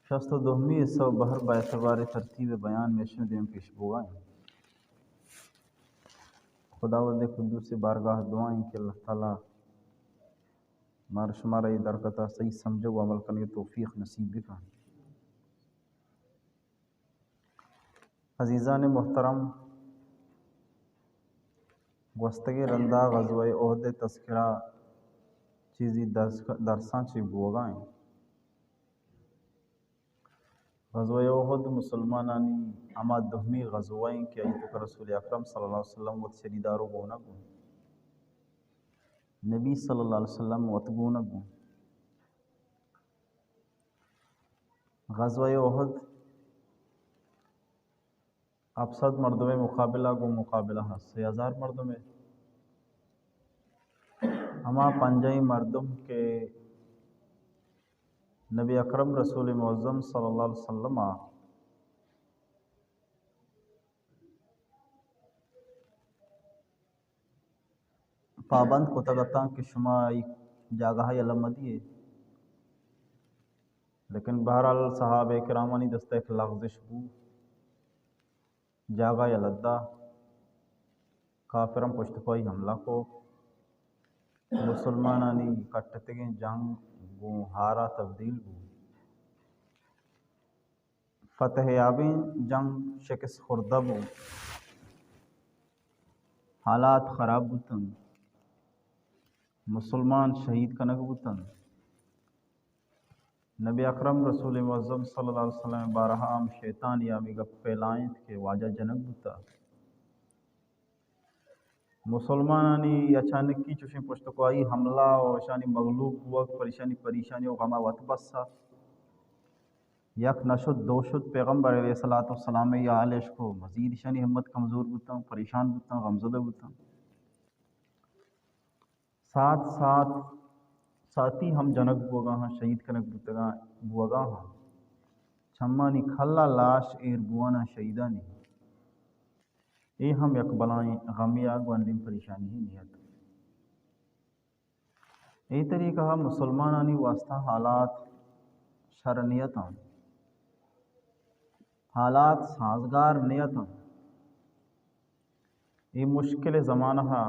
شست و دومی حصہ و بہر با اعتبار ترتیب بیان میشن دیم پیش بوگا ہیں۔ خداوند قدوس بارگاہ دعائیں کہ اللہ تعالی مار شمارا یہ درکتا صحیح سمجھو و عمل کرنے توفیق نصیب بکن۔ عزیزان محترم، گوستگیں رندا غزوہ احد تذکرہ چیزی درس، درساں چی بوگا ہیں۔ غزوہ احد مسلمانانی ہما دومی غزوہ ہیں کہ آئی توکا رسول اکرم صلی اللہ علیہ وسلم وت شریدارو گونگ بو۔ نبی صلی اللہ علیہ وسلم وت گونگ بو۔ غزوہ احد ہپت صد مردمے مقابلہ گوں مقابلہ ہست، سے ہزار مردمے۔ ہما پنجاہیں مردم کہ نبی اکرم رسول معظم صلی اللہ علیہ وسلم پابند کتگ اتاں کہ شما ای جاگہ یلہ مدیے، لیکن بہرحال صحابہ کرامانی دست یک لغزش بو، جاگہ یلہ دا، کافران پشت پائی حملہ کو، مسلمانانی کٹتگیں جنگ گوں ہارا تبدیل بو۔ فتح یابیں جنگ شکست خوردہ بو، حالات خراب بوتن، مسلمان شہید کنگ بوتن۔ نبی اکرم رسول معظم صلی اللہ علیہ وسلم بارہا ہم شیطان یا ہمے گپ پھیلائینت کہ واجہ جنگ بوتا۔ مسلمانانی اچانکی چوشیں پشت پائی حملہ و اشانی مغلوب بوگ، پریشانی، پریشانی و غما وت بسا۔ یک نہ شد، دو شد، پیغمبر علیہ الصلوۃ والسلام یا حال اشکو، مزید اشانی ہمت کمزور بوتن، پریشان بوتن، غمزدہ بوتن۔ سات سات ساتی ہم جنگ بوگا ہاں، شہید کنگ بوتگا بوگا ہاں۔ چمانی کھلا لاش ایر بوانا شہیدانی۔ اے ہم یک بلائیں غمے ء گونڈیں پریشانی ہی نیت۔ اے طریقہ ء مسلمانانی واسطہ حالات شر نیت انت، حالات سازگار نیت انت۔ اے مشکل زمانہ ء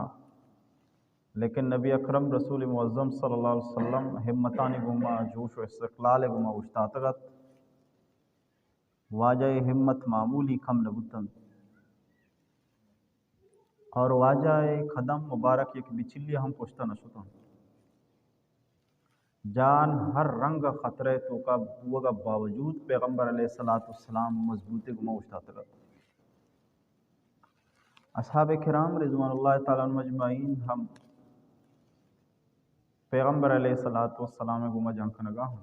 لیکن نبی اکرم رسول معظم صلی اللہ علیہ وسلم ہمتانی گوما جوش و استقلال گوما اوشتاتگ ات۔ واجہ ء ہمت معمولی کم نہ بوتنت اور واجہ ء قدم مبارک یک بچلی ہم پشت نہ شتنت۔ جان ہر رنگ خطرہ توکا بوگا باوجود پیغمبر علیہ الصلوۃ والسلام مضبوطی گما اوشتاتگ ات۔ اصحاب کرام رضوان اللہ تعالی عنہم اجمعین ہم پیغمبر علیہ الصلوۃ والسلام گما جنگ کنگا ہم۔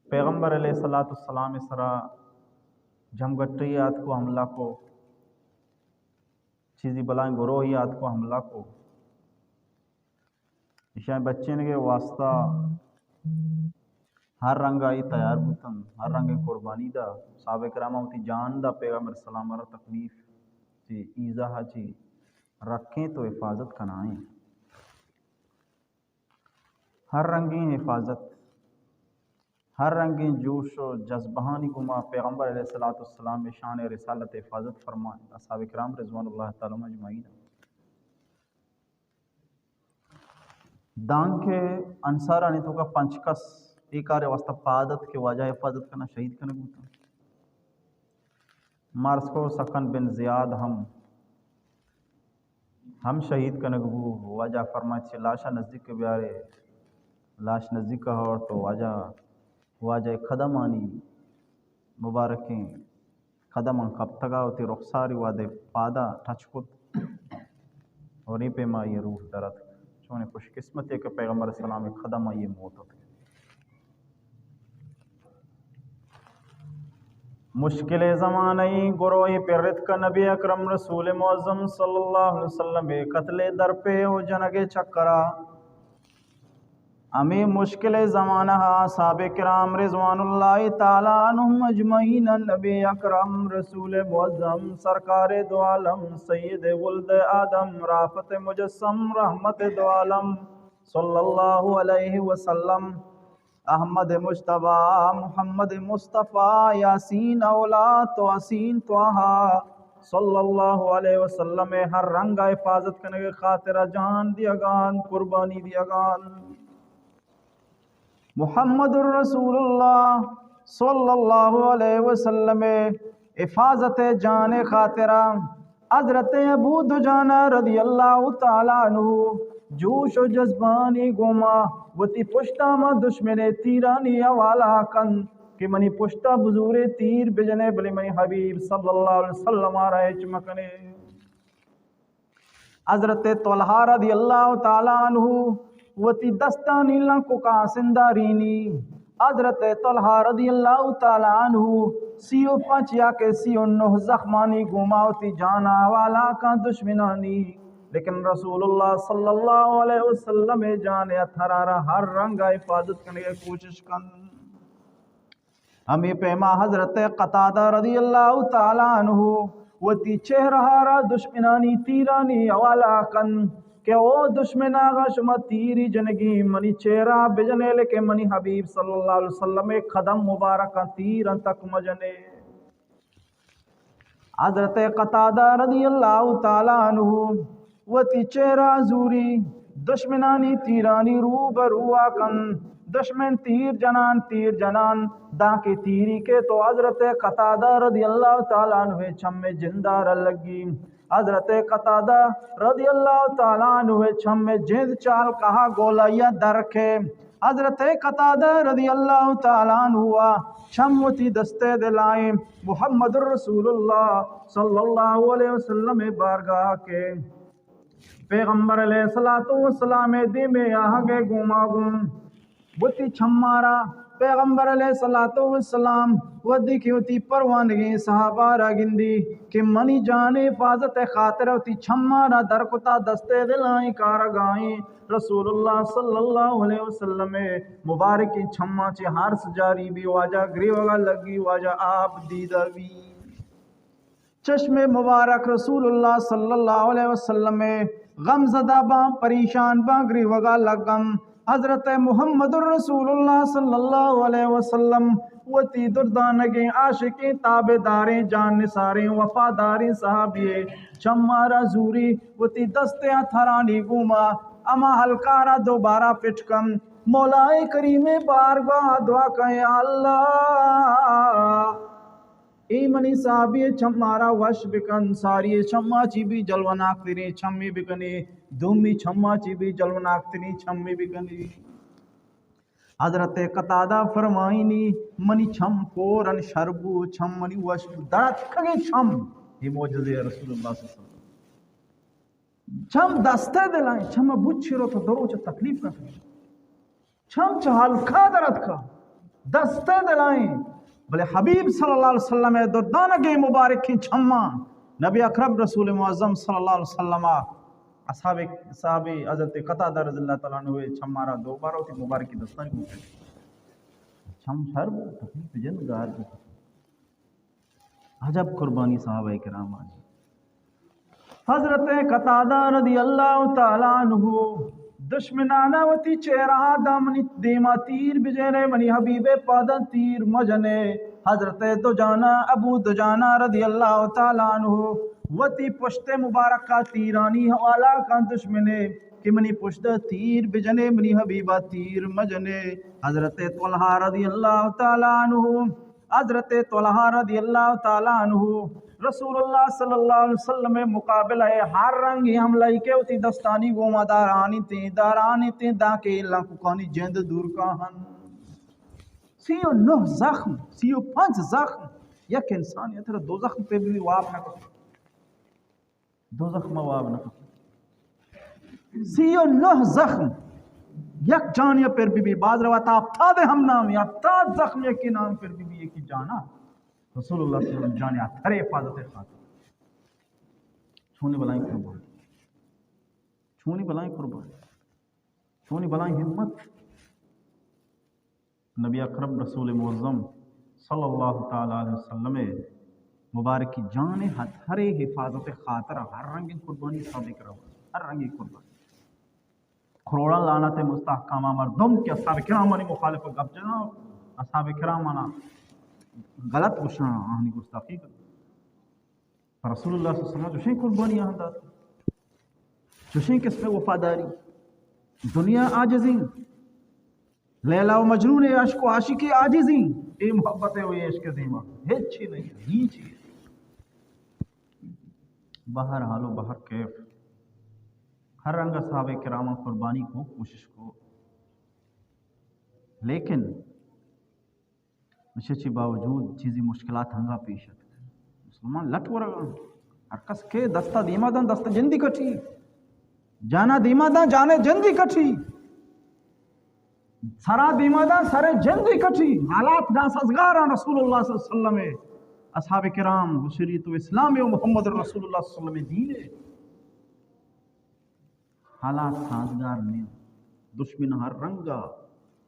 پیغمبر علیہ الصلوۃ والسلام سرا جمگٹی آتکو حملہ کو، چیزی بلائیں گروہی آتکو حملہ کو۔ ایشاں بچینگے واسطہ ہر رنگ آئی تیار بوتن، ہر رنگیں قربانی دا، صحابہ کرام وتی جان دا پیغمبر سلام را تکلیف چی ایزا چی رکھیں تو حفاظت کنائیں۔ ہر رنگیں حفاظت، ہر رنگیں جوش و جذبہانی گما پیغمبر علیہ الصلوۃ والسلام شان رسالت حفاظت فرمائیں۔ اصحاب کرام رضوان اللہ تعالی علیہم اجمعین۔ دانکہ انصارانی توکا پنچ کس اے کار واسطہ پاد ات کہ واجہ حفاظت کنا شہید کنگ بوتن۔ مارسکو سخن بن زیاد ہم، ہم شہید کنگ بو۔ واجہ فرمائت چہ لاشا نزدیک بیارے، لاش نزدیک اور تو واجہ، واجہ قدمانی مبارکیں قدماں کپتگ ء وتی رخساری وہدے پادا ٹچ کت اور اے پیما آئی روح در اتک۔ چونیں خوش قسمتے کہ پیغمبر سلام قدم آئی موت اتک۔ مشکل زمانہ ای گروہی پر اتک نبی اکرم رسول معظم صلی اللہ علیہ وسلم قتل در پہ و جنگ چکرا۔ ہمے مشکل زمانہ ء اصحاب کرام رضوان اللہ تعالی عنہم اجمعین نبی اکرم رسول معظم سرکار دو عالم سید ولد آدم رافت مجسم رحمت دو عالم صلی اللہ علیہ وسلم احمد مجتبی، محمد مصطفی، یاسین اولا، توسین طٰہٰ صلی اللہ علیہ وسلم ءِ ہر رنگ ءَ حفاظت کنگ ءِ خاطر ءَ جان دیگ ءَ انت، قربانی دیگ ءَ انت۔ محمد رسول اللہ صلی اللہ علیہ وسلم ءِ حفاظت ءِ جان ءِ خاطر ءَ حضرت ابو دجانہ رضی اللہ تعالیٰ عنہ جوش و جذبانی گوما وتی پشت ءَ ہما دشمن ءِ تیرانی حوالہ کنت کہ منی پشت ءَ بزورے، تیر بجنے، بلے منی حبیب صلی اللہ علیہ وسلم ءَ را ہچ مکنے۔ حضرت طلحہ رضی اللہ تعالیٰ عنہ وتی دستانی لنککاں سندارینی۔ حضرت طلحہ رضی اللہ تعالیٰ عنہ سی و پنچ یا کہ سی و نہ زخمانی گوما وتی جان ءَ حوالہ کن دشمنانی، لیکن رسول اللہ صلی اللہ علیہ وسلم ءِ جان ءِ ہتھر ءَ را ہر رنگ ءَ حفاظت کنگ ءِ کوشش کن۔ ہمے پیما حضرت قتادہ رضی اللہ تعالیٰ عنہ وتی چہرہ ءَ را دشمنانی تیرانی حوالہ کنت کہ او دشمن، اگاں شما تیری جنگی منی چہرہ ءَ بجنے، لیکن منی حبیب صلی اللہ علیہ وسلم ءِ قدم مبارکاں تیراں تک مجنے۔ حضرت قتادہ رضی اللہ تعالیٰ عنہ وتی چہرہ زوری، دشمنانی تیرانی روبرو ءَ کنت۔ دشمن تیر جنان، تیر جنان، دانکہ تیری کئیت و حضرت قتادہ رضی اللہ تعالیٰ عنہ ءِ چم ءِ جند ءَ را لگی۔ حضرت قتادہ رضی اللہ تعالیٰ عنہ ءِ چم ءِ جند چہ ہلکا ءَ گولائی ءَ در کئیت۔ حضرت قتادہ رضی اللہ تعالیٰ عنہ ءَ چم وتی دست ءَ دلائیں، محمد رسول اللہ صلی اللہ علیہ وسلم ءِ بارگاہ ءَ کئیت۔ پیغمبر علیہ الصلوۃ والسلام ءِ دیم ءَ آہگ ءِ گوما گوں وتی چماں را، پیغمبر علیہ الصلوۃ والسلام وھدے کہ وتی پروانگیں صحابہ ءَ را گندی کہ منی جان ءِ حفاظت ءِ خاطر ءَ وتی چماں را در کتا، دست ءَ دلائیں، کارگائیں، رسول اللہ صلی اللہ علیہ وسلم ءِ مبارکیں چماں چہ ارس جاری بی، واجہ گریوگ ءَ لگی، واجہ آپ دیدہ بی۔ چشم مبارک رسول اللہ صلی اللہ علیہ وسلم ءِ غم زدہ باں، پریشان باں، گریوگ ءَ لگن۔ حضرت محمد رسول اللہ صلی اللہ علیہ وسلم وتی دردانگیں، عاشقیں، تابعداریں، جان نثاریں، وفاداریں صحابی ءِ چماں را زوری، وتی دست ءِ ہتھرانی گوما ہما ہلکا ءَ را دوبارہ پٹ کن۔ مولا ءِ کریم ءِ بارگاہ ءَ دعا کن، یا اللہ، اے منی صحابی ءِ چماں را وش بکن، ساری ءِ چماں چی بی جلوناک تریں چمے بکنے، دومی چماں چی بی جلوناک تریں چمے بکنے۔ حضرت قتادہ فرمائینی، منی چم پورن شر بو، چم منی وش بو، دراتکگیں چم، اے معجزہ رسول اللہ صلی اللہ علیہ وسلم۔ چم دست ءَ دلائیں، چم بچی رو تو دروچ تکلیف نہ کنی۔ چم چہ ہلکا در اتکا، دست ءَ دلائیں، بلے حبیب صلی اللہ علیہ وسلم ءِ دردانگیں مبارکیں چماں نبی اکرم رسول معظم صلی اللہ علیہ وسلم ءَ اصحاب، صحابی حضرت قتادہ رضی اللہ تعالیٰ عنہ ءِ چماں را دوبارہ وتی مبارکیں دستانی گوشت۔ چم شر بو، تکلیف جند گار بو۔ عجب قربانی صحابہ کرامانی۔ حضرت قتادہ رضی اللہ تعالیٰ عنہ، دشمنانا وتی چہرہ ءَ دامنی دیما تیر بجنے، منی حبیب ءِ پاداں تیر مجنے۔ حضرت دجانہ، ابو دجانہ رضی اللہ تعالیٰ عنہ وتی پشت مبارک ءَ تیرانی حوالہ کن دشمنے کہ منی پشت ءَ تیر بجنے، منی حبیب ءَ تیر مجنے۔ حضرت طلحہ رضی اللہ تعالیٰ عنہ، حضرت طلحہ رضی اللہ تعالیٰ عنہ رسول اللہ صلی اللہ علیہ وسلم ءِ مقابلہ ءَ ہر رنگیں حملہ ءَ کہ وتی دستانی گوما دارانی تیں، دارانی تیں، دانکہ لنککانی جند دور کاہن۔ سی و نہ زخم، سی و پنچ زخم، یک انسانی ترا دو زخم پہ بی واب نہ کپی۔ دو زخم واب نہ کپی۔ سی و نہ زخم یک جانی پر بی بی، باز روایت ہفتاد ہم نام، ہفتاد زخم یکی نام پر بی بی، یکی جانا۔ رسول اللہ صلی اللہ علیہ وسلم جان ءِ ہتھر ءِ حفاظت ءِ خاطر۔ چونی بلائیں قربان، چونی بلائیں قربان، چونی بلائیں ہمت۔ نبی اکرم رسول معظم صلی اللہ تعالیٰ علیہ وسلم ءِ مبارکی جان ءِ ہتھر ءِ حفاظت ءِ خاطر ہر رنگیں قربانی صادق رہا، ہر رنگیں قربانی۔ کروڑاں لعنت مستحقاں ہما مردم کہ اصحاب کرامانی مخالف گپ جناں، اصحاب کرامانا غلط گوشاں، آہانی گستاخی کناں۔ پر رسول اللہ صلی اللہ علیہ وسلم چوشیں قربانی آہاں دات، چوشیں قسم وفاداری۔ دنیا عاجزیں، لیلا و مجنون عشق و عاشقی عاجزیں، اے محبت و اے عشق دیما ہچی نہیں، ہیچی۔ بہر حال و بہر کیف، ہر رنگ اصحاب کراماں قربانی کو، کوشش کو، لیکن ایشی چی باوجود چیزی مشکلات ہنگا پیش اتک۔ مسلمان لٹ ورگا، ہر کس کہ دستا دیما داں دست جندی کٹی، جانا دیما داں جانے جندی کٹی، سرا دیما داں سر جندی کٹی۔ حالات ناسازگاراں رسول اللہ صلی اللہ علیہ وسلم، اصحاب کرام و شریعت و اسلام و محمد رسول اللہ صلی اللہ علیہ وسلم دین۔ حالات سازگار نہ انت۔ دشمن ہر رنگا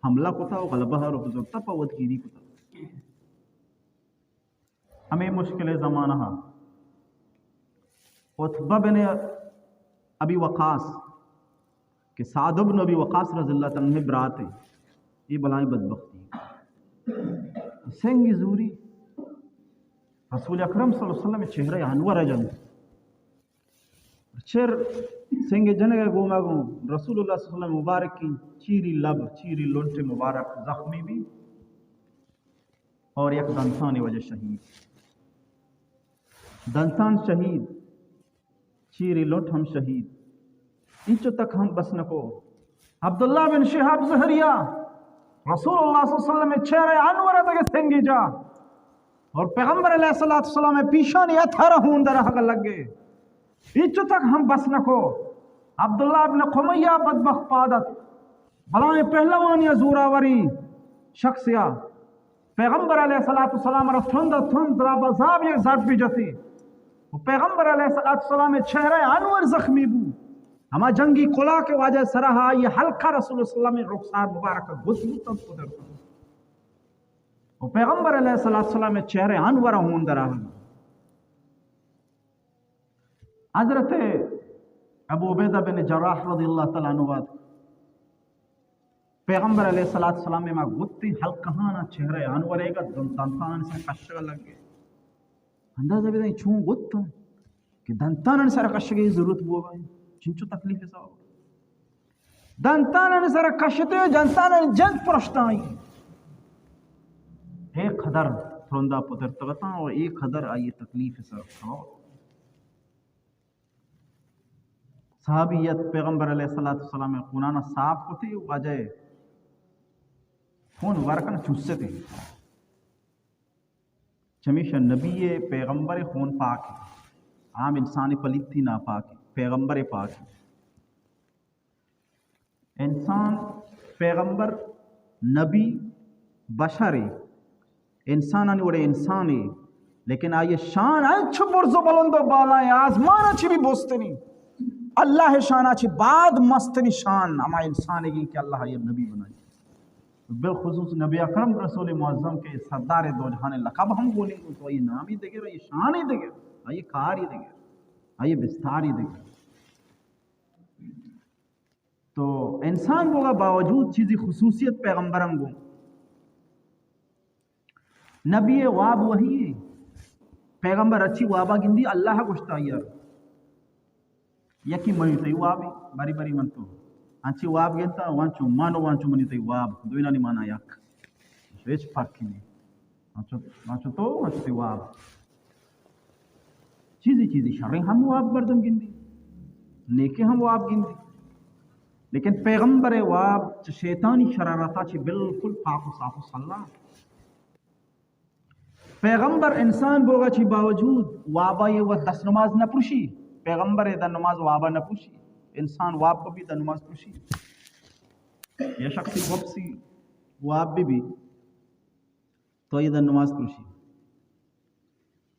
حملہ کتا و غلبہ رو بزرتا پہ وت گیری کتا۔ ہمے مشکل زمانہ عتبہ بن ابی وقاص کہ سعد بن ابی وقاص رضی اللہ تعالی عنہ برات ہے، یہ بلائیں بدبختی۔ سنگ زوری رسول اکرم صلی اللہ علیہ وسلم چہرہ انور جنت۔ چر سنگ جنگ ء گوما گوں رسول اللہ صلی اللہ علیہ وسلم مبارکی چیری لب، چیری لنٹ مبارک زخمی بی اور یک دنتانی وجہ شہید۔ دنتان شہید، چیری لنٹ ہم شہید۔ اینچو تک ہم بس نکو۔ عبداللہ بن شہاب زہریہ رسول اللہ صلی اللہ علیہ وسلم چہرہ انور دگہ سنگی جا اور پیغمبر علیہ الصلوۃ والسلام پیشانی اتھر ہون در ہگ لگے۔ اینچو تک ہم بس نکو۔ عبداللہ ابن قمیہ بدبخت پادت، بلائیں پہلوانی زوراوری شخصیا پیغمبر علیہ الصلوۃ والسلام را ترند ترند را بزاب یک ضرب بجتی۔ و پیغمبر علیہ الصلوۃ والسلام چہرہ انور زخمی بو۔ ہما جنگی کلا کہ واجہ سرا ہا، یہ حلقہ رسول اللہ صلی اللہ علیہ وسلم رخسار مبارک گت بوتن قدرت۔ و پیغمبر علیہ الصلوۃ والسلام چہرہ انور ہون در آہن۔ حضرت ابو عبیدہ بن جراح رضی اللہ تعالی عنہ وت پیغمبر علیہ الصلوۃ والسلام ما گتی حلقہانا چہرہ انورے گا دن-، دنتان سے کشگ لگے۔ اندازہ بدائیں چون گتوں کہ دنتانانی سر کشگی ضرورت بوگا، چنچو تکلیف سبب۔ دنتانانی سر کشتے، دنتانانی جند پرشتائی۔ اے قدر ترندا پترتگتاں و اے قدر آئی تکلیف سبب۔ صحابیت پیغمبر علیہ الصلوۃ والسلام خونانا صاف کتے و واجہ خون ورکن چوستے۔ چمیشا نبی پیغمبر خون پاک ہے۔ عام انسان پلیتی ناپاک ہے، پیغمبر پاک ہے۔ انسان، پیغمبر، نبی، بشر ہے۔ انسانانی وڑے انسان ہے، لیکن آئی شان انچو برز و بلند و بالا ہے، آزمان چی بھی بستنی۔ اللہ شانا چی بعد مستنی شان ہما انسان ہے کہ اللہ یہ نبی بنائی۔ بالخصوص نبی اکرم رسول معظم کے سردار دو جہان لقب ہم گونی، تو یہ نامی دگے، یہ شان ہی دگے، یہ کار ہی دگے، یہ بستار ہی دگے۔ تو انسان بوگا باوجود چیزی خصوصیت پیغمبران گوں۔ نبی واب وحی ہے۔ پیغمبر اچھی وابا گندی، اللہ گوشتا یار۔ یکی منی تئی واب، بری بری من تو۔ انچی واب گنتا، وانچو من و وانچو منی تئی واب۔ دوینانی مانا یک۔ ہیچ فرقی نہیں۔ انچو، انچو تو، انچو تئی واب۔ چیزی چیزی شریں ہم واب مردم گندی، نیکیں ہم واب گندی، لیکن پیغمبر واب چہ شیطانی شرارتا چہ بالکل پاک و صاف و سلام۔ پیغمبر انسان بوگا چی باوجود وابا یہ و دست نماز نہ پرشی، پیغمبر دن نماز وابا نہ پرشی، انسان واب کپی دن نماز پرشی۔ یہ شخصی وپسی واب بھی بھی تو یہ دن نماز پرشی۔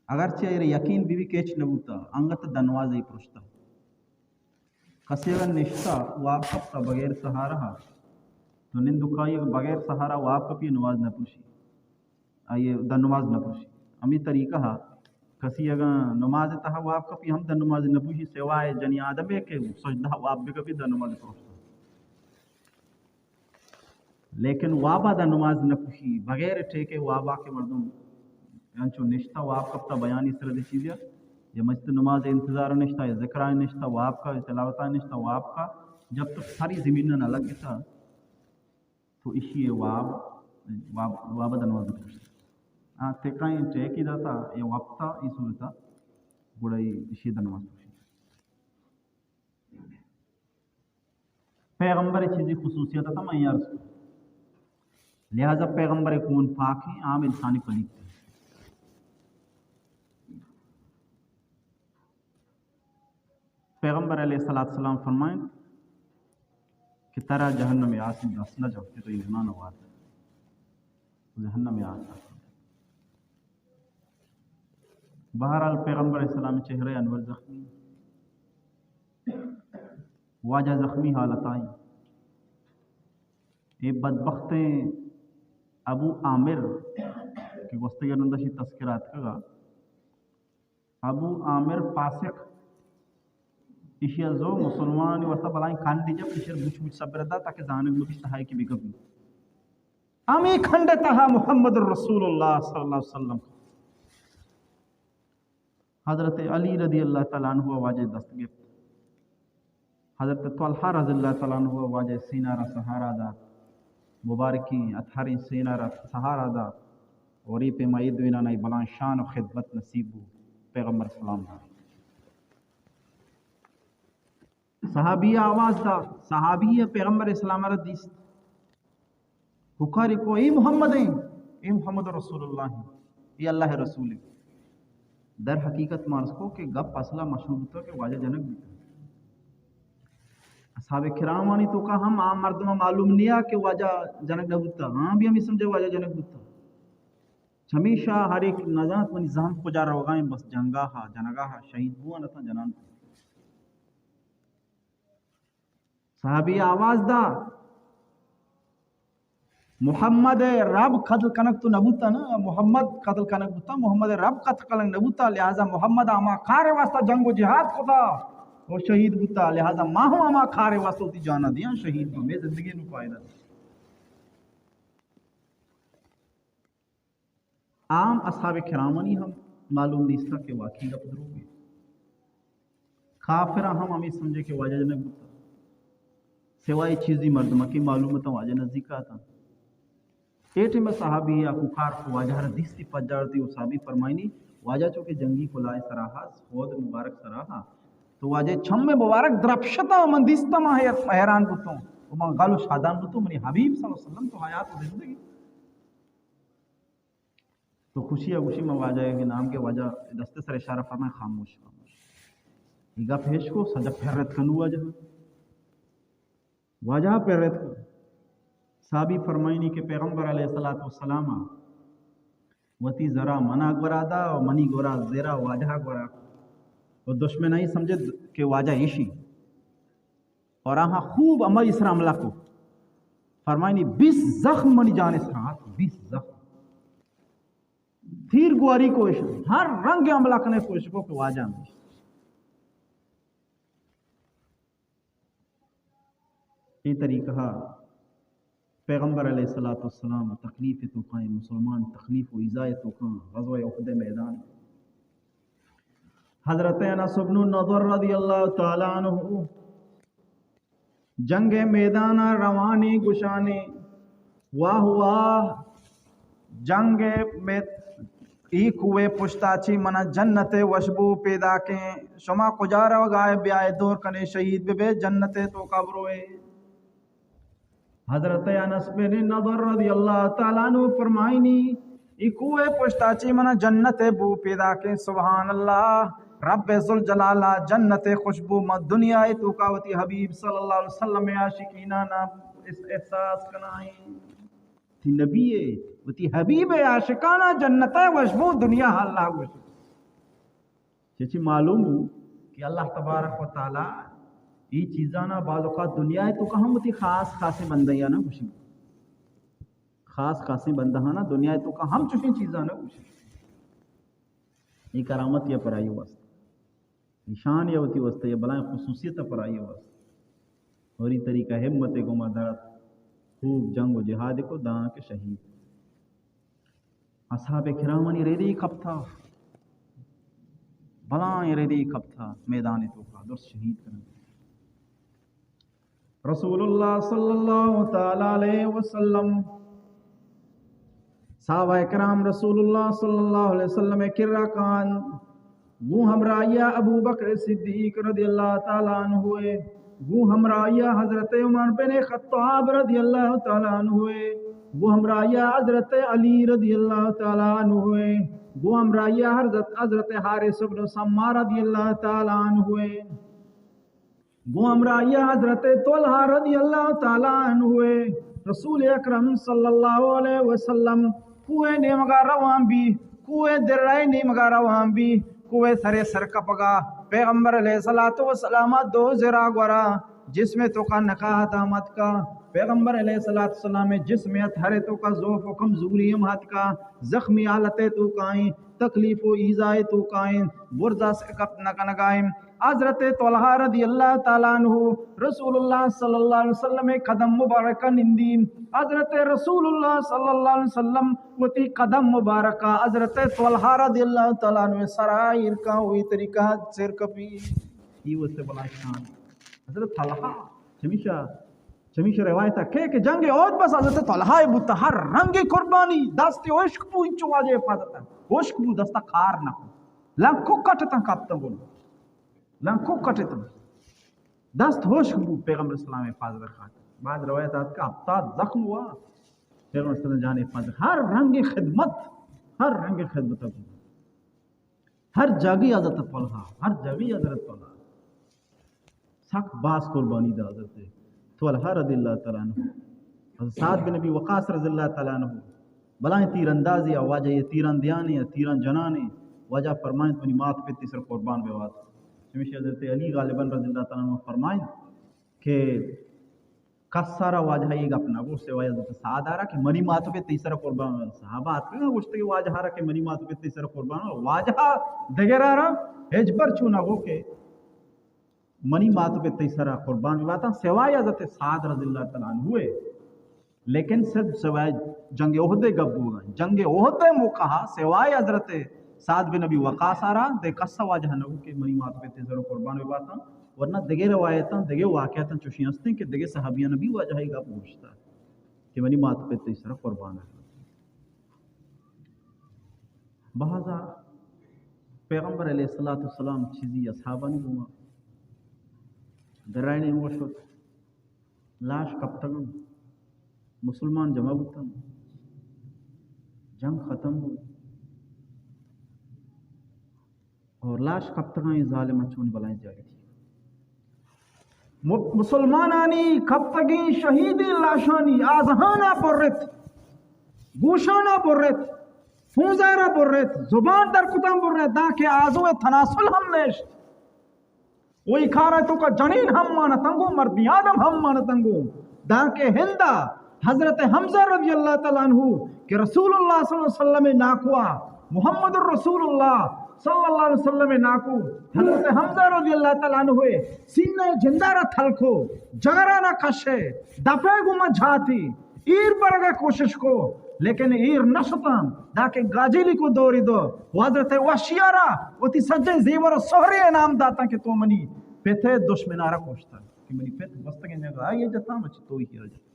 اگرچہ ایرے یقین بی بی کہ ہچ نہ بوتا، انگت دنواز ای پرشتا۔ کسی اگر نشتا، واب کپتا بغیر سہارا، تو نندوکائی اگر بغیر سہارا واب کپی نماز نہ پرشی۔ آئیے دنواز نہ پرشی۔ ہمی طریقہ ہا، کسی اگر نماز تہا واب کپی ہم دنواز نہ پرشی، سوائے جنی آدم ہے کہ سجدہ واب بکپی دنواز پرشتا۔ لیکن وابا دا نماز نہ کشی، بغیر ٹیکے وابا کہ مردم انچو نشتا واب کپتا، بیانی سر دی چیزیا، یا مسجد نماز انتظار نشتا، یا ذکران نشتا، واب کا، یا تلاوتان نشتا، واب کا، جب تک ساری زمین نہ لگتا، تو اشی واب، واب، واب دا نماز نہ کشی۔ ہاں، تکائیں ٹیکی داتا، یا وپتا، ای صورتا، گڑا ای اشی دا نماز کشی۔ پیغمبر چیزی خصوصیت تھا، میں عرض کو۔ لہذا پیغمبر کون پاک ہیں، عام انسانی پلیت ہیں۔ پیغمبر علیہ الصلوۃ والسلام فرمائیں کہ ترا جہنم آس دست نہ جاؤ کہ تو ایمان وارد۔ جہنم آس۔ بہرحال، پیغمبر علیہ السلام چہرہ انور زخمی، واجہ زخمی حالت آئی۔ اے بدبختیں ابو عامر کہ گوستگی رندا شی تذکرہ اتکگا، ابو عامر فاسق، ایشی ء زو مسلمانی واسطہ بلائیں کانڈی جب ایشی ء بچ بچ صبر دا تاکہ زانگ مبی تہائی کی بگبی۔ ہمیں کھنڈ تہا محمد رسول اللہ صلی اللہ علیہ وسلم۔ حضرت علی رضی اللہ تعالی عنہ واجہ دست گپت۔ حضرت طلحہ رضی اللہ تعالی عنہ واجہ سینہ را سہارا دات۔ مبارکیں اطہریں سینہ را سہارا دات۔ اور یہ پیما یہ دوینان ای بلان شان و خدمت نصیب بو۔ پیغمبر سلام دات۔ صحابی آواز دات، صحابی پیغمبر اسلام را دیست۔ پکاری کو، اے محمد ہیں، اے محمد رسول اللہ ہیں، اے اللہ رسول ہیں۔ در حقیقت مارس کو کہ گپ اصلا مشہور بوتا کہ واجہ جنک بوتا۔ اصحاب کرامانی توکا ہم عام مردم معلوم نیا کہ واجہ جنک نہ بوتا، ہاں بھی ہمیں سمجھے واجہ جنک بوتا۔ چمیشا ہر ایک نزانت منی زہم کجا روگائیں، بس جنگا ہا، جنگا ہا، شہید بوان اتاں جنان۔ صحابی آواز دا، محمد رب قتل کنگ تو نبوتا نا، محمد قتل کنگ بوتا، محمد رب قتل کنگ نبوتا، لہذا محمد ہما کار واسطہ جنگ و جہاد کتا و شہید بوتا، لہذا ما ہم ہما کار واسطہ وتی جانا دیاں، شہید بو، میں زندگی نو فائدہ۔ عام اصحاب کرامانی ہم معلوم نیستا کہ واقعی گپ دروگ ہے۔ کافراں ہم ہمیں سمجھے کہ واجہ جنک بوتا۔ سوائے چیزی مردمہ کہ معلوم اتاں واجہ نزدیک آتاں۔ اے ٹیم صحابی یا کوکار کو واجہ را دیستی پجارتی و صحابی فرمائنی، واجہ چونکہ جنگی کلائے سراہا، خود مبارک سراہا، تو واجہ چم مبارک درپشتا، من دیستا، من حیر-، حیران بوتوں و من غل و شادان بوتوں، منی حبیب صلی اللہ علیہ وسلم تو حیات و زندگی۔ تو خوشی ء گوشی، من واجہ ء نام کے واجہ دست سر اشارہ فرمائے، خاموش، خاموش۔ یہ گپ ہیش کو سجا پھرت کنو واجہ۔ واجہ پھرت کو۔ صحابی فرمائنی کہ پیغمبر علیہ الصلوۃ والسلام وتی زرا منا گورا دا و منی گورا زرا واجہ گورا۔ و دشمن ای سمجھے کہ واجہ ایشی۔ اور آہاں خوب ہمائی سرا حملہ کو۔ فرمائنی، بیست زخم منی جان سرا آت، بیست زخم۔ تیر گواری کوش، ہر رنگ حملہ کنے کوش کو کہ واجہ ہمیش۔ اے طریقہ پیغمبر علیہ الصلوۃ والسلام تکلیف توکائیں، مسلمان تکلیف و ایذا توکاں، غزوہ احد میدان۔ حضرت انس بن النضر رضی اللہ تعالی عنہ جنگ میدان روانی گشانی، واہ واہ، جنگ مید-، ای کوہ پشتا چی منا جنت وشبو پیدا کیں، شما کجا روگائے بیائے دور کنے شہید ببے جنت توکا بروئے۔ حضرت انس بن نضر رضی اللہ تعالی عنہ فرمائنی، ای کوہ پشتا چی منا جنت بو پیدا کیں۔ سبحان اللہ، رب ذوالجلال جنت خوشبو ما دنیا توکا وتی حبیب صلی اللہ علیہ وسلم عاشقینانا اس-، احساس کنائیں۔ تی نبی وتی حبیب عاشقانا جنت خوشبو دنیا اللہ گوش۔ چچی معلوم بو کہ اللہ تبارک و تعالی ای چیزانا بعض اوقات دنیا توکا ہم وتی خاص خاصیں بندیانا گوشی۔ خاص خاصیں بندہانا دنیا توکا ہم چوشیں چیزانا گوشی۔ ای کرامت یا پرائی واسطہ، نشان یا وتی واسطہ، یا بلائیں خصوصیت پرائی واسطہ۔ اور ای طریقہ ہمت گما درت۔ خوب جنگ و جہاد کو داں کہ شہید۔ اصحاب کرامانی ریدی کپتا، بلائیں ریدی کپتا میدان توکا، درست شہید کرن۔ رسول اللہ صلی اللہ تعالی علیہ وسلم، صحابہ کرام رسول اللہ صلی اللہ علیہ وسلم کرا کان، گوں ہمراہیا ابو بکر صدیق رضی اللہ تعالی عنہ، گوں ہمراہیا حضرت عمر بن خطاب رضی اللہ تعالی عنہ، گوں ہمراہیا حضرت علی رضی اللہ تعالی عنہ، گوں ہمراہیا حضرت، حضرت حارث بن سما رضی اللہ تعالی عنہ، گوں ہمراہیا حضرت طلحہ رضی اللہ تعالی عنہ، رسول اکرم صلی اللہ علیہ وسلم کوہ نیمگا روان بی، کوہ درائے نیمگا روان بی، کوہ سرے سرکپگا پیغمبر علیہ الصلوۃ والسلام دو زرا گورا جسم توکا نکاہ دامت کا۔ پیغمبر علیہ الصلوۃ والسلام جسم ات ہر توکا ضعف و کمزوری ہم ہت کا، زخمی حالت توکائیں، تکلیف و ایذائے توکائیں، برزا سرکپ نکنگائیں۔ حضرت طلحہ رضی اللہ تعالی عنہ رسول اللہ صلی اللہ علیہ وسلم قدم مبارکہ نندی۔ حضرت رسول اللہ صلی اللہ علیہ وسلم وتی قدم مبارکہ حضرت طلحہ رضی اللہ تعالی عنہ سرا ایر کا، وہی طریقہ سر کپی۔ یہ واسطے بلا شان حضرت طلحہ، چمیشا، چمیشا روایت ہے کہ، کہ جنگ احد بس حضرت طلحہ بوتا، ہر رنگ قربانی، دست ہشک بو، انچو واجہ حفاظت ہے، ہشک بو، دستا کار نہ کو، لنکو کٹتا کپتا بولو۔ لنکو کٹتن۔ دست ہشک بو پیغمبر اسلام حفاظت خاطر۔ بعض روایت آت کہ ہفتاد زخم ہوا۔ پیغمبر اسلام جان حفاظت۔ ہر رنگ خدمت، ہر رنگ خدمت کو۔ ہر جاگی حضرت طلحہ، ہر جاگی حضرت طلحہ۔ سک باز قربانی دا حضرت طلحہ رضی اللہ تعالی عنہ۔ حضرت سعد بن ابی وقاص رضی اللہ تعالی عنہ، بلائیں تیر اندازی آ، واجہ یہ تیران دیانے یا تیران جنانے، واجہ فرمائنت منی مات پت تئی سر قربان بہ بات۔ چمیشی حضرت علی غالباً رضی اللہ تعالی عنہ فرمائنت کہ کس سارا واجہ یہ گپ نہ گوشت سوائے حضرت سعد آرا کہ منی مات پت تئی سر قربان بہ بات۔ صحابہ آتکگاں گوشت کہ واجہ آرا کہ منی مات پت تئی سر قربان بہ بات۔ واجہ دگر آرا ہچبر چو نہ گو کہ منی مات پت تئی سرا قربان بہ باتاں، سوائے حضرت سعد رضی اللہ تعالی عنہ۔ لیکن صرف سوائے جنگ احد گپ بوگا، جنگ احد موقع سوائے حضرت سعد بن ابی وقاص آرا دے کس واجہ نہ کہ منی مات پت تئی سرا قربان بہ باتاں، ورنہ دگہ روایتاں، دگہ واقعاتاں چوشیں ہستیں کہ دگہ صحابیاں بھی واجہ گپ گوشتا کہ منی مات پت تئی سرا قربان بہ باتاں۔ بہذا پیغمبر علیہ الصلوۃ والسلام چیزی اصحابانی گوما درائنے ہوا شت، لاش کپتگن، مسلمان جمع بوتن، جنگ ختم بو اور لاش کپتگاں۔ اے ظالم چونی بلائیں زیادتی م-، مسلمانانی کپتگیں شہیدیں لاشانی آزہانا برت، گوشانا برت، پونزارا برت، زبان در کتاں برت، دانکہ آزو تناسل ہم نیشت۔ وہی کارا توکا جنین ہم مانتنگو، مردی آدم ہم مانتنگو۔ دانکہ ہندا حضرت حمزہ رضی اللہ تعالی عنہ کہ رسول اللہ صلی اللہ علیہ وسلم ناکوا، محمد رسول اللہ صلی اللہ علیہ وسلم ناکو، حضرت حمزہ رضی اللہ تعالی عنہ سینہ جندارا تھلکو، جگرانا کشے، دپے گما جھاتی، ایر برگا کوشش کو، لیکن ایر نشتاں، دانکہ گاجیلی کو دوری دو، و حضرت وحشیارا وتی سجیں زیور و سہرے انعام داتاں کہ تو منی پتے دشمنارا کشتا کہ منی پت گوستگیں جنگا آئی جتا، مچ تو ہی جتا۔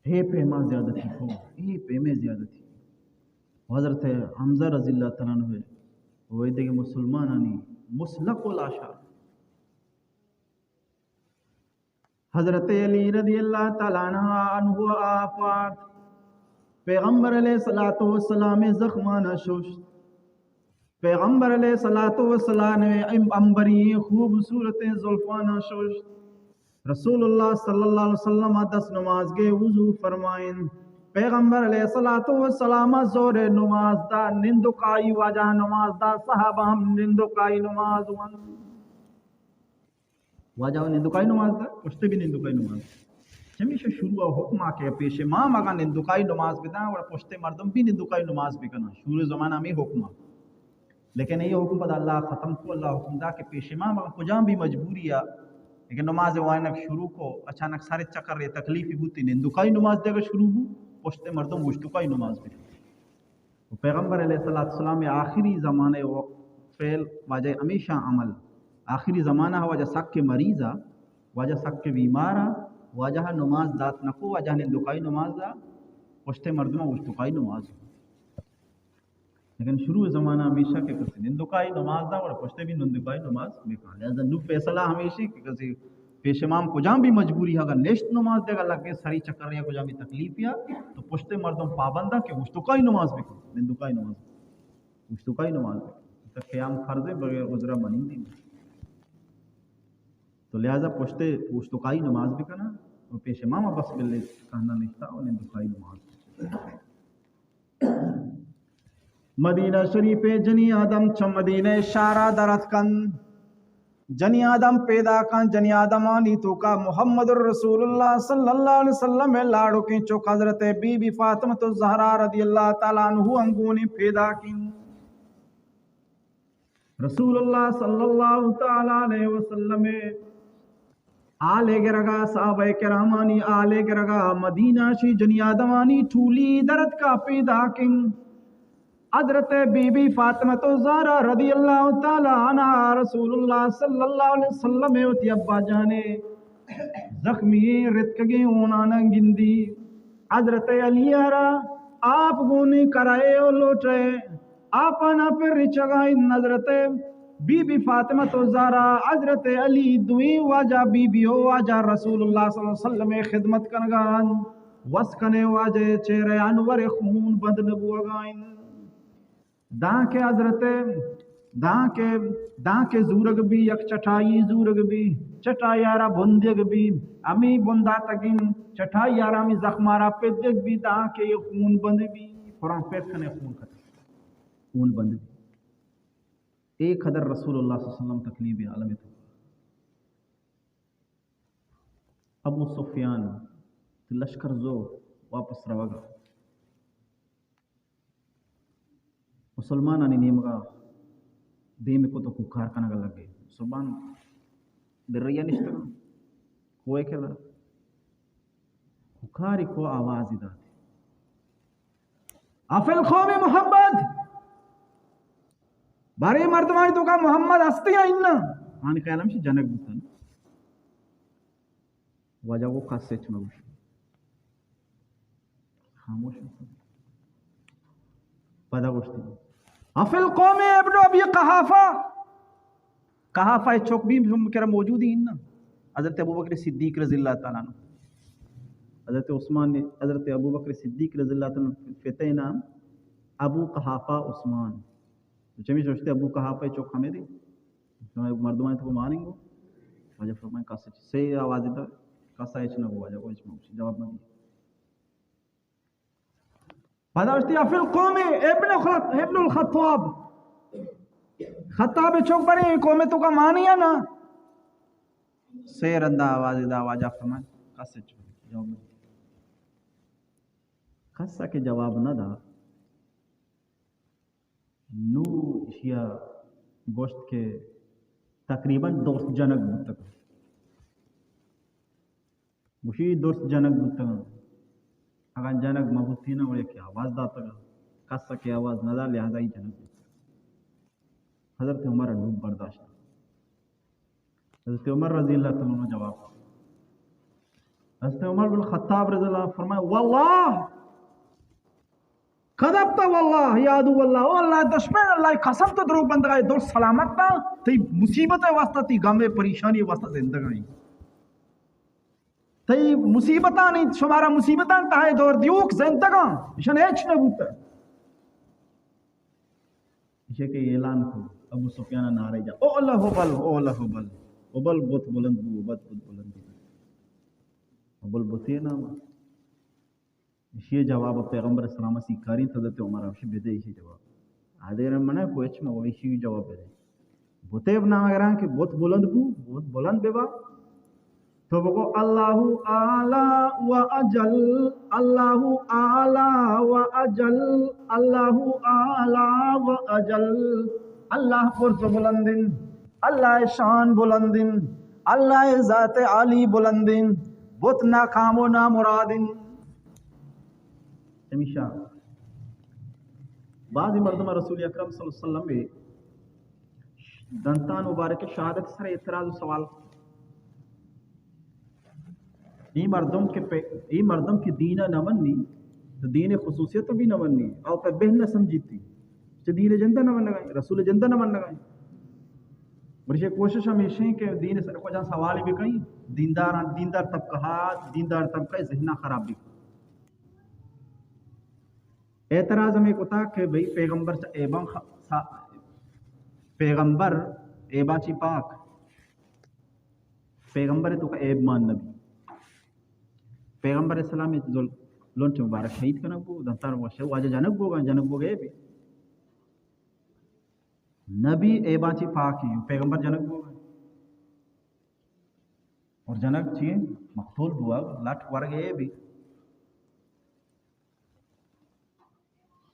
اے پیما زیادتی کو، اے پیمے زیادتی۔ حضرت حمزہ رضی اللہ تعالی عنہ و دگہ مسلمانانی مسلک و لاشا۔ حضرت علی رضی اللہ تعالی عنہ، عنہ آپ آرت۔ پیغمبر علیہ الصلوۃ والسلام زخمانا ششت۔ پیغمبر علیہ الصلوۃ والسلام ام-، عنبری خوبصورت زلفانا ششت۔ رسول اللہ صلی اللہ علیہ وسلم دست نماز گے وضو فرمائن۔ پیغمبر علیہ الصلوۃ والسلام ظہر نماز دا، نندکائی واجہ نماز دا، صحابہ ہم نندکائی نماز ون۔ واجہ نندکائی نماز دا، پشتے بھی نندکائی نماز۔ چمیشہ شروع حکم آ کہ پیش امام اگاں نندکائی نماز بداں، اور پشتے مردم بھی نندکائی نماز بکناں۔ شروع زمانہ میں حکم آ۔ لیکن یہ حکم پدا اللہ ختم کو، اللہ حکم دا کہ پیش امام اگاں کجام بھی مجبوری آ، کہ نماز وانگ شروع کو، اچانک سر چکر ءِ تکلیفی بوتی، نندوکائی نماز دیگا شروع بو، پشت مردم اوشتوکائی نماز بی۔ و پیغمبر علیہ الصلوۃ والسلام آخری زمانے و فعل واجہ ہمیشہ عمل، آخری زمانہ واجہ سک مریض آ، واجہ سک بیمار آ، واجہ نماز دات نکو، واجہ نندوکائی نماز دا، پشت مردم اوشتوکائی نماز۔ لیکن شروع زمانہ ہمیشہ کہ کسی نندوکائی نماز دا، اور پشتے بھی نندوکائی نماز بکن۔ لہذا نو فیصلہ ہمیشی کہ کسی پیش امام کجام بھی مجبوری اگر نشت نماز دے، اگر لگے سری چکر یا کجام بھی تکلیف یا، تو پشتے مردم پابند کہ اوشتوکائی نماز بکن، نندوکائی نماز، اوشتوکائی نماز بکن۔ تو قیام فرض ہے، بغیر عذر منی نہیں۔ تو لہذا پشتے اوشتوکائی نماز بکنا اور پیش امام بس بلے کہنا نشتا اور نندوکائی نماز بکن۔ مدینہ شریف ءِ جنی آدم چہ مدینہ شہر ءَ در اتکن۔ جنی آدم پیدا کن، جنی آدمانی توکا محمد رسول اللہ صلی اللہ علیہ وسلم ءِ لاڑکیں چک حضرت بی بی فاطمۃ الزہرا رضی اللہ تعالی عنہ انگونی پیدا کن۔ رسول اللہ صلی اللہ تعالی علیہ وسلم ءِ آلے گرگا، صحابہ کرامانی آلے گرگا، مدینہ شی جنی آدمانی ٹولی درت کا پیدا کن۔ حضرت بی بی فاطمۃ الزہرا رضی اللہ تعالی عنہا رسول اللہ صلی اللہ علیہ وسلم ءِ وتی ابا جانے زخمی رتکگیں ہونانا گندی۔ حضرت علی ءَ را آپ گونی کرائے و لوٹے۔ آپانا پر رچگا انت۔ حضرت بی بی فاطمۃ الزہرا، حضرت علی، دوئیں واجہ بی بی و واجہ رسول اللہ صلی اللہ علیہ وسلم ءِ خدمت کنگا انت۔ وس کنے واجہ چہرہ انور خون بند نہ بوگا انت۔ دانکہ حضرت، دانکہ، دانکہ زورگ بی، یک چٹائی زورگ بی، چٹائی آرا بندگ بی، ہمی بنداتگیں چٹائی آرا ہمی زخمارا پدگ بی، دانکہ یہ خون بند بی، قرآن پیش کنے خون ختم۔ خون بند بی۔ اے قدر رسول اللہ صلی اللہ علیہ وسلم تکلیف عالم تو۔ ابو سفیان لشکر زو واپس روگا۔ مسلمانانی نیمگا دیم کت و کوکار کنگا لگے۔ مسلمان دریا نشتگا۔ کوئے کرا۔ کوکاری کو آوازی داتی۔ افی القوم محمد۔ بارے مردمانی توکا محمد ہستی یا اناں؟ آنی خیال ہمشی جنگ بوتن۔ واجہ گو کس ہچ مہ گوشی۔ خاموش بوتن۔ پدا گوشتی، افی القوم ابن ابی قحافہ۔ قحافہ چوک بھی ہم کرا موجود ہی اناں۔ حضرت ابوبکر صدیق رضی اللہ تعالی عنہ۔ حضرت عثمان نے، حضرت ابوبکر صدیق رضی اللہ تعالی عنہ پتئے نام ابو قحافہ عثمان۔ تو چمیش گوشتے ابو قحافہ چوک ہمیں دے۔ شما مردمان تو مانیں گو۔ واجہ فرمائیں کس سے آواز دا، کس ہچ نہ گو، واجہ کو ہچ جواب نہ دی۔ پدا گوشتی، افی القوم ابن خط-، ابن الخطاب۔ خطاب چوک بڑے قوم توکا مانی ہے نا؟ سے رندا آواز دا، واجہ فرمائیں کس ہچ جواب نہ دی۔ کس کہ جواب نہ دا۔ نو اشیا گوشت کہ تقریباً درست جنگ بوتگ۔ گوشی درست جنگ بوتگ۔ اگاں جنگ مہ بوتی نا، گڑا کہ آواز داتگ۔ کس کہ آواز نہ دا، لہذا ہی جنگ بوتگ۔ حضرت عمر نو برداشت۔ حضرت عمر رضی اللہ تعالی عنہ جواب۔ حضرت عمر بن خطاب رضی اللہ عنہ فرمائے، واللہ کذبت واللہ یا عدو اللہ، او اللہ دشمن، اللہ قسم تو دروگ بندگا، دور سلامت تا، تئی مصیبت واسطہ، تئی غم پریشانی واسطہ زندگائی۔ تئی مصیبتانی، شمارا مصیبتان تہا دور دیوک زندگاں، اشان ہچ نہ بوتا۔ ایشی کہ اعلان کو، ابو سفیان نعرہ جا، او اللہ ہبل، او اللہ ہبل۔ ہبل بت بلند بو، بت، بت بلند بو۔ ہبل بتے نام۔ ایشی جواب پیغمبر اسلام سیکاری، حضرت عمر اشی بدے ایشی جواب۔ آدے رم منا کوئی چما ایشی جواب بدے۔ بتے نام اگران کہ بت بلند بو، بت بلند ببا۔ تو بگو، اللہ اعلی و اجل، اللہ اعلی و اجل، اللہ اعلی و اجل۔ اللہ پر تو بلندن، اللہ شان بلندن، اللہ ذات عالی بلندیں، بت ناکام و نامرادیں۔ ہمیشہ بعضی مردم رسول اکرم صلی اللہ علیہ وسلم دنتان مبارک شہادت سر اعتراض و سوال۔ اے مردم کہ پہ، اے مردم کہ دین نہ منی، تو دین خصوصیت بھی نہ منی، او پہ بہ نہ سمجھیتی، چہ دین جندہ نہ منگا، رسول جندہ نہ منگا۔ ورشے کوشش ہمیشہ ہیں کہ دین سر کو جان سوال بھی کہیں، دیندار، دیندار طبقہ، دیندار طبقہ ذہنہ خراب بھی۔ اعتراض ہمیں کتا کہ بھئی پیغمبر چا عیباں خ-، سا-، پیغمبر عیباں چی پاک، پیغمبر تو کا عیب مان نبی۔ پیغمبر اسلام لنٹ مبارک شہید کنگ بو، دنتان واجہ جنگ بو گا، جنگ بو گئے بھی۔ نبی عیباں چی پاک ہی، پیغمبر جنگ بو گا۔ اور جنگ چی مقتول بو گا، لٹ ورگ عیب ہی۔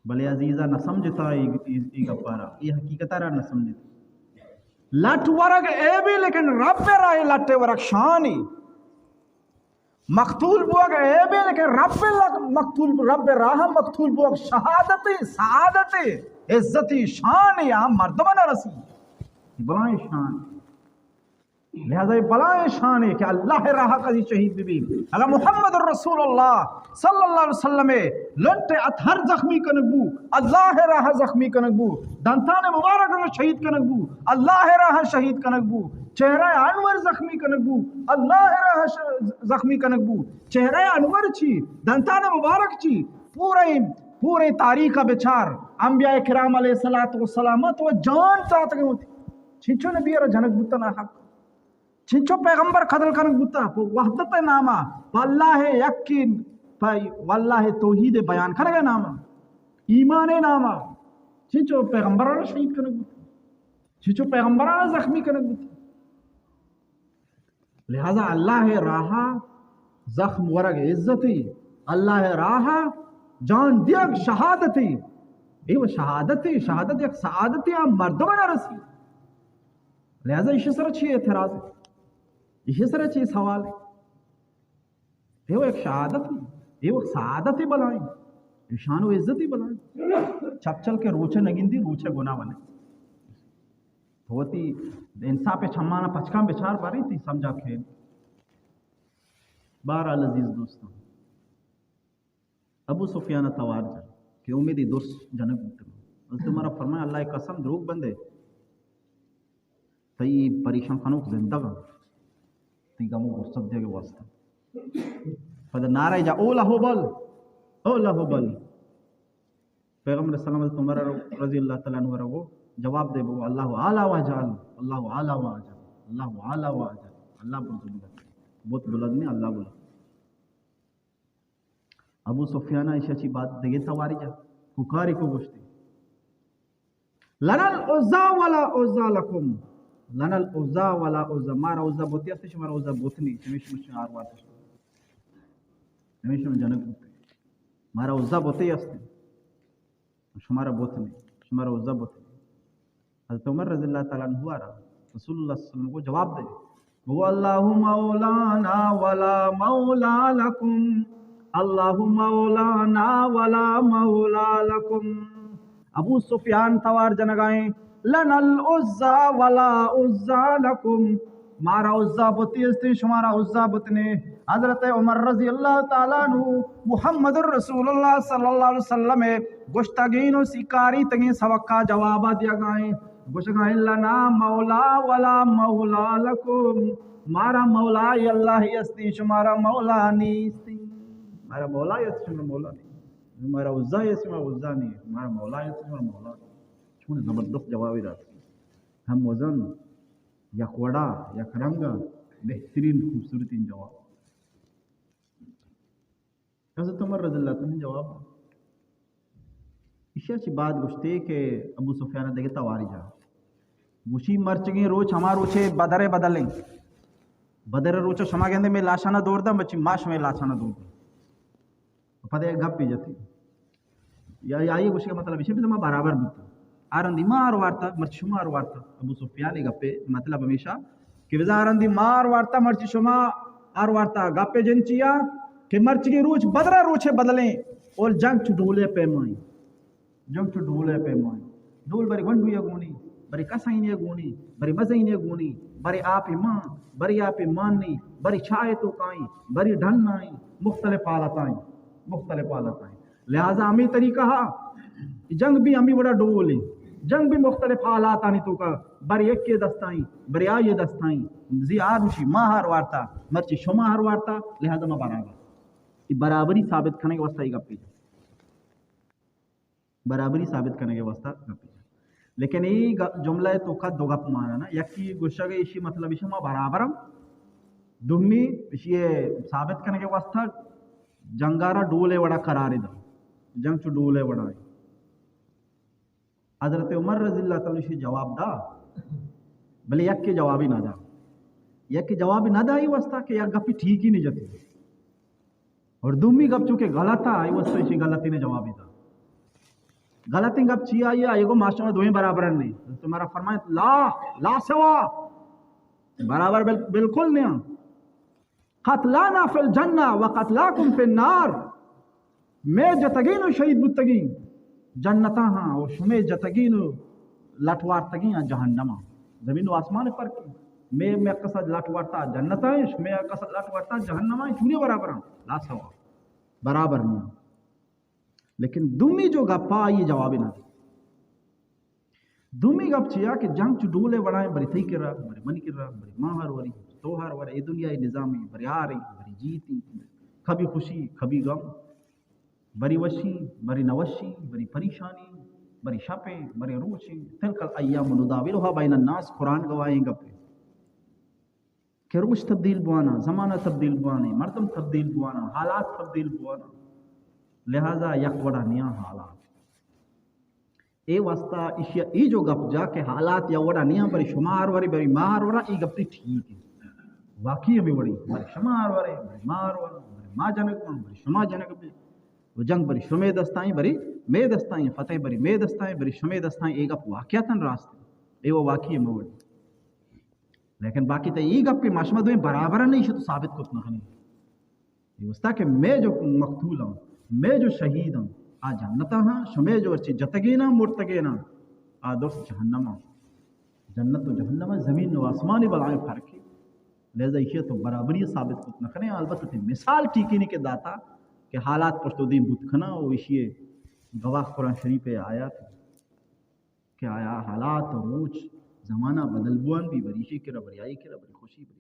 بلے عزیزا نہ سمجھتا ای، ای، ای گپارا، ای حقیقت را نہ سمجھتا۔ لٹ ورگ عیبی، لیکن رب راہ لٹ ورگ شانی۔ مقتول بوگ عیبی، لیکن رب لگ-، مقتول، رب راہ مقتول بوگ شہادت، سعادت، عزتی شان یا مردم نہ رسی۔ بلائیں شان۔ لہذا اے بلائیں شانے کہ اللہ راہ کسی شہید بی بی۔ اگر محمد رسول اللہ صلی اللہ علیہ وسلم لنٹ اطہر زخمی کنگ بو، اللہ راہ زخمی کنگ بو، دنتان مبارک شہید کنگ بو، اللہ راہ شہید کنگ بو، چہرہ انور زخمی کنگ بو، اللہ راہ ش-، زخمی کنگ بو، چہرہ انور چی، دنتان مبارک چی، پورے، پورے تاریخ بچار، انبیاء کرام علیہ الصلوۃ والسلام تو جان داتگ ہوتی، چنچو نبی را جنگ بوتا ناحق۔ چنچو پیغمبر قتل کنگ بوتا، پہ وحدت ناما، پہ اللہ یقین، پہ واللہ توحید بیان کنگ ناما، ایمان ناما، چنچو پیغمبران شہید کنگ بوتا، چنچو پیغمبران زخمی کنگ بوتا۔ لہذا اللہ راہ زخم ورگ عزتی، اللہ راہ جان دیگ شہادتی۔ اے و شہادتی، شہادت یک سعادتی ہم مردم نہ رسی۔ لہذا ایشی سر چی اعتراض؟ ایشی سر چی سوال؟ اے و یک شہادت، اے و سعادت بلائیں، ایشان و عزت بلائیں۔ چپ چل کے روچے نگندی، روچے گناہ ونے۔ تو وتی انصاف چمانا پچکان بچار باری تی سمجھا کہ۔ بہرحال عزیز دوستاں، ابو سفیان ء توار جت کہ امیدی درست جنگ بوتگ۔ حضرت عمر ء فرمائے، اللہ ء قسم، دروگ بندے، تئی پریشان کنوک زندگ انت، تئی غم و غصت دیگ واسطہ۔ پدا نعرہ جا، او لہوبل، او لہوبل۔ پیغمبر سلام حضرت عمر رضی اللہ تعالی عنہ ء گو جواب دے بگو، اللہ اعلی و اجل، اللہ اعلی و اجل، اللہ اعلی و اجل، اللہ بلند، بہت بلند نہیں، اللہ بلند۔ ابو سفیان ء ایشی ء چی بعد دگہ تواری جا کوکاری کو گوشتی، لنا العزی ولا عزی لکم، لنا العزی ولا عزی، مارا عزی بوتی است، شمارا عزی بوت نہیں، چمیش مش آر وارت، چمیش من جنگ بوت، مارا عزی بوتی است، شمارا بوت نہیں، شمارا عزی بوت نہیں۔ حضرت عمر رضی اللہ تعالی عنہ آرا رسول اللہ صلی اللہ علیہ وسلم کو جواب دے، وہ اللہ مولانا ولا مولا لکم، اللہ مولانا ولا مولا لکم۔ ابو سفیان توار جنگائیں، لنا العزی ولا عزی لکم، مارا عزی بوتی استیں، شمارا عزی بوت نے۔ حضرت عمر رضی اللہ تعالی عنہ محمد رسول اللہ صلی اللہ علیہ وسلم گوشتگین و سیکاری تگین سبقا جوابا دیگائیں، گوشگائیں، لنا مولا ولا مولا لکم، مارا مولا اللہ ہی استیں، شمارا مولا نیستیں۔ مارا مولا است، شمارا مولا نہیں۔ مارا عزی است، شمارا عزی نہیں۔ مارا مولا است، شمارا مولا نہیں۔ چون زبردست جوابی دات۔ ہم وزن، یک وڑا، یک رنگا، بہترین خوبصورتین جواب۔ حضرت عمر رضی اللہ تعالی عنہ جواب۔ ایشی چی بعد گوشتے کہ ابو سفیان دگہ تواری جا۔ گوشی، مرچگیں روچ ہما روچے بدر بدلیں۔ بدر روچ شما گندے میں لاشانہ دور دا، مچی ما شمے لاشانہ دور دا۔ پدا یک گپے جتی۔ یا، یا آئی گوشگ مطلب ایشی، ما برابر بوت۔ آ رندی ما آر وارتا، مرچی شما آر وارتا۔ ابو سفیان گپے مطلب ہمیشہ کہ بزاں رندی ما ہر وارتا، مرچی شما ہر وارتا، گپے جنچیا کہ مرچی روچ بدرا روچے بدلیں، اور جنگ چو ڈولے پیمائیں۔ جنگ چو ڈولے پیمائیں۔ ڈول بری گونڈویا گونی، بری کسائینیا گونی، بری مزینیا گونی، بری آپی مان، بری آپی مانی، بری چائے توکائیں، بری ڈھنائیں، مختلف حالتائیں، مختلف حالتائیں۔ لہذا ہمیں طریقہ ہا، جنگ بھی ہمیں بڑا ڈولے، جنگ بھی مختلف حالاتانی توکا، بری یکے دستائیں، بری آئیے دستائیں، زی آروشی ما ہر وارتا، مرچی شما ہر وارتا، لہذا ما برابر۔ یہ برابری ثابت کرنے کے واسطے یہ گپی۔ برابری ثابت کرنے کے واسطہ گپی۔ لیکن یہ گ-، جملہ توکا دو گپ مانا نا، یکی گوشگ ایشی مطلب ایشی ما برابر ہم، دومی ایشی ثابت کرنے کے واسطہ جنگارا ڈولے وڑا قرار دا، جنگ چو ڈولے وڑا ہے۔ حضرت عمر رضی اللہ تعالی عنہ جواب دا، بلے یکے جوابی نہ دا، یکے جوابی نہ دا، یہ واسطہ کہ یک گپی ٹھیک ہی نہیں جتی۔ اور دومی گپ چونکہ غلط ہے، آئی واسطے اسی غلطی نے جواب دیتا۔ غلطیں گپ چی آئی ہے؟ آئی کو ماشاءاللہ دوئیں برابر نہیں۔ تو مارا فرمائے لا، لا سوا، برابر بل-، بالکل نہیں۔ قتلانا فی الجنہ و قتلاکم فی النار۔ مے جتگین و شہید بوتگین جنتا ہاں، و شمے جتگین و لٹ وارتگین ہاں جہنما۔ زمین و آسمان فرق ہے۔ مے، مے قصد لٹ وارتا جنتا ہے، شمے قصد لٹ وارتا جہنما ہے، چونے برابر ہیں؟ لا سوا، برابر نہیں۔ لیکن دومی جو گپا آئی جواب نہ دی۔ دومی گپ چیا کہ جنگ چو ڈولے وڑائیں، بری تئی کرا، بری منی کرا، بری ما ہر وری، تو ہر ورے، اے دنیا نظامی، بری آریں، بری جیتی، کبھی خوشی، کبھی غم، بری وشی، بری نوشی، بری پریشانی، بری شپیں، بری روچیں، تلک الایام نداولها بین الناس، قرآن گواہیں گپے۔ کہ روچ تبدیل بوانا، زمانہ تبدیل بوانے، مردم تبدیل بوانا، حالات تبدیل بوانا، لہذا یک وڑا نیاں حالات۔ اے واسطہ ایشی ءَ اے جو گپ جا کہ حالات یا وڑا نیاں، بری شما ہر ورے، بری ما ہر ورا، اے گپ تے ٹھیک ہے۔ واقعی ہمیں وڑی، بری شما ہر ورے، بری ما ہر ورا، بری ما جنگ بن، بری شما جنگ بے۔ و جنگ بری شمے دستائیں، بری مے دستائیں، فتح بری مے دستائیں، بری شمے دستائیں، اے گپ واقعتاً راست ہے۔ اے وہ واقعی ہمیں وڑی۔ لیکن باقی تئی اے گپ کہ ما شما دوئیں برابر نہیں، ایشی تو ثابت کت نہ کنی۔ اے واسطہ کہ مے جو مقتول ہاں، مے جو شہید ہاں، آ جنتا ہاں، شمے جو ارچی جتگین ہاں، مرتگین ہاں، آ درست جہنم ہاں۔ جنت و جہنم ہاں، زمین و آسمانی بلائیں فرق ہے۔ لہذا ایشی تو برابری ثابت کت نہ کنے۔ البتہ تئی مثال ٹھیک نہیں کہ داتا کہ حالات پشت و دیم بوت کنا و ایشی گواہ قرآن شریف آیات کہ آیا حالات و روچ زمانہ بدل بوان بی، بری ایشی کرا، بری آئی کرا، بری خوشی، بری